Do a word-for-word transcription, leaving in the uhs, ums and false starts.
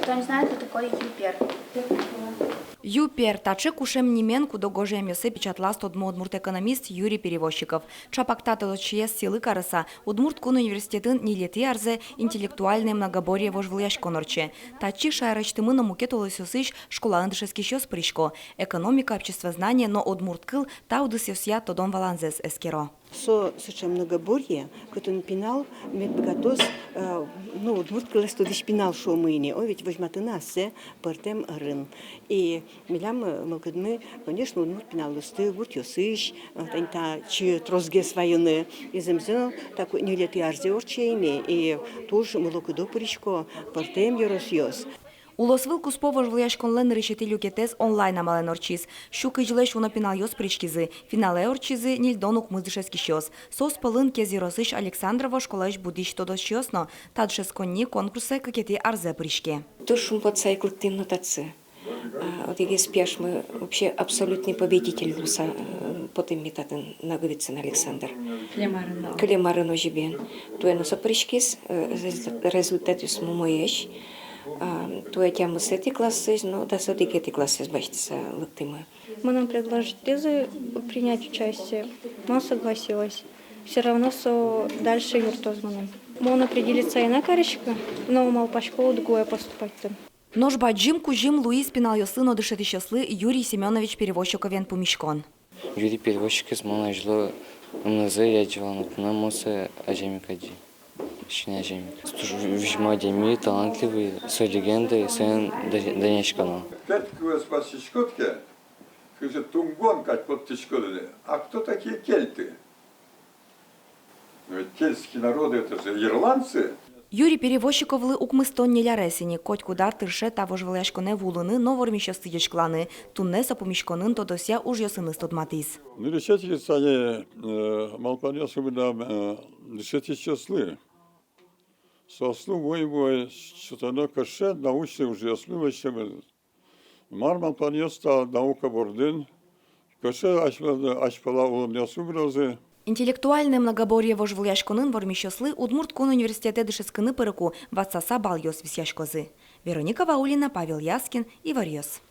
Кто не знает, кто такой Юпер? Юпер — таӵе кушем нимен куд-ог гожъямъёссэ печатлаз тодмо удмурт экономист Юрий Перевозчиков. Чапак та тодосчиез сӥлы карыса, Удмурт кун университетын ньылетӥ арзэ «Интеллектуальное многоборье» вожвылъяськон ортче. Татчы шаерысьтымы но мукет улосъёсысь школаын дышетскисьёс пырисько. Экономика, обществознание но удмурт кыл та удысъёсъя тодон-валанзэс эскеро. Со сыӵе многоборье, кытын пинал мед быгатоз, э, ну, удмурт кылэз тодӥсь пинал, шуомы ини, о, ведь возьматыны ассэ пӧртэм ӧрын. И милям, э, мылкыдмы, конечно, удмурт пиналъёсты гуртъёсысь, э, тани татчы тросгес вайыны. И зэмзэ но, таӵе ньылетӥ арзэ ортче ини, и туж мылокыдо пырисько пӧртэм ёросъёс. Улосвыл куспо вожвылъяськонлэн нырысетӥ люкетэз онлайн амалэн ортчиз. Сю кызьлэсь уно пиналъёс пыриськизы. Финалэ ортчизы ньыльдон укмыс дышетскисьёс. Соос пӧлын Кез ёросысь Александрово школаысь будӥсь тодосчиос но. Та дышетсконни конкурсэ кыкетӥ арзэ пыриське. Туж шумпотыса ик лыктӥм но татчы. А, одӥгез пияшмы вообще абсолютный победитель луыса, э, потэммы татын Наговицын Александр. Кылем арын. Кылем арын, озьы бен. Туэ но со пыриськиз, э, результ-, результатъёсмы умоесь. А, туэ тямысэтӥ классысь но дас одӥгетӥ классысь басьтыса лыктӥмы. Мыным предложить каризы принять участие. Мон согласилась. Всё равно со дальше юрттоз мыным. Мон определиться ӧй на кариськы, но малпасько УдГУе поступать карыны. Нош бадӟым кузьым луиз пиналъёслы но дышетӥсьёслы Юрий Семёнович Перевозчиковен пумиськон. Юрий Перевозчиковез мон азьло ымнызэ адӟи вал но, туннэ мон сое азямик адӟи. Сыӵе азямик. Со туж визьмо адями, талантливый, со легенда, и соин да-, данъяськоно. Кельт кылэз басьтӥськод ке, кызьы тунгон кадь поттӥськод ини. А кто такие кельты? Но ведь кельтские народы — это же ирландцы. Юрий Перевозчиковлы укмыстон ньыль арес ини. Котькуд ар тырше та вожвылъяськонэ вуылыны но вормисьёсты ӟечкыланы. Туннэ со пумиськонын тодосъя ужъёсыныз тодматӥз. Нырысетӥез тани, э, малпанъёс мынам, э, дышетӥсьёслы. Соослы умой-умой сётоно, кыӵе научной ужъёсмы лэсьтэмын. Мар малпанъёс та наука бордын, кыӵе азьпала, азьпала улонъёс угрозы. «Интеллектуальное многоборье» вожвылъяськонын вормисьёслы Удмурт кун университетэ дышетскыны пырыку ватсаса балъёс висъяськозы. Вероника Ваулина, Павел Яскин, «Иворъёс».